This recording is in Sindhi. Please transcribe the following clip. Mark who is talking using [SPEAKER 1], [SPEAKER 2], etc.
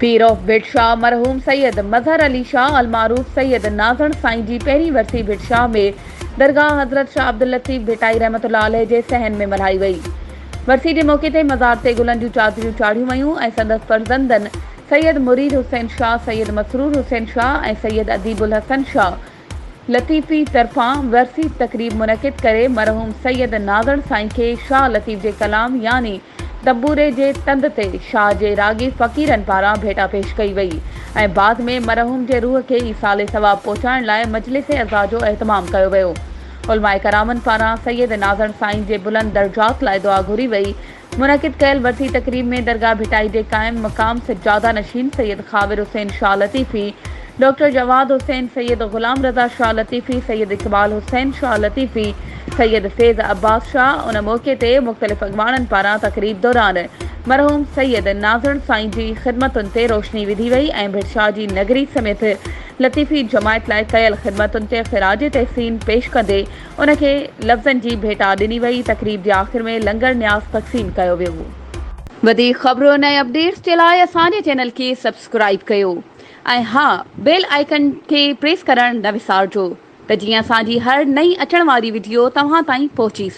[SPEAKER 1] پير آف ڀٽ شاهه مرحوم سيد مظهر علي شاهه المعروف سيد نازڻ سائين جي پهرين ورسي ڀٽ شاهه ۾ درگاهه حضرت شاهه عبداللطيف ڀٽائي رحمة الله عليه جي صحن ۾ ملهائي وئي. ورسي جي موقعي تي مزار تي گلن جون چادريون چاڙهيون ويون ۽ سندس فرزندن سيد مريد حسين شاهه، سيد مسرور حسين شاهه ۽ سيد اديب الحسن شاهه لطيفي طرفان ورسي تقريب منعقد ڪري مرحوم سيد نازڻ سائين کي شاهه لطيف جي ڪلام يعني دنبوري جي تند تي شاهه جي راڳي فقيرن پاران ڀيٽا پيش ڪئي وئي ۽ بعد ۾ مرحوم جي روح کي ايصال ثواب پهچائڻ لاء مجلس عزا جو اهتمام ڪيو ويو. علماء ڪرامن پاران سيد نازڻ سائين جي بلند درجات لاء دعا گهري وئي. منعقد ڪيل ورسي تقريب ۾ درگاهه ڀٽائي جي قائم مقام سجاده نشين سيد خاور حسين شاهه لطيفي، ڊاڪٽر جواد حسين، سيد غلام رضا شاهه لطيفي، سيد اقبال حسين شاهه لطيفي، سيد فيض عباس شاهه ان موقعي تي مختلف اڳواڻن پاران تقريب دوران مرحوم سيد نازڻ سائين جي خدمتن تي روشني وڌي وئي ۽ ڀٽ شاهه جي نگري سميت لطيفي جماعت لاء ڪيل خدمتن تي خراج تحسين پيش ڪندي ان کي لفظن جي ڀيٽا ڏني وئي، تقريب جي آخر ۾ لنگر نياز تقسيم ڪيو ويو. وڌيڪ خبرن ۽ اپڊيٽس جي لاء اسان جي چينل کي سبسڪرائيب ڪيو ۽ ها بيل آئيڪن کي پريس ڪرڻ نه وسارجو ته جيئن اسان جي هر نئين اچڻ واري وڊيو توهان تائين پهچي سگهي.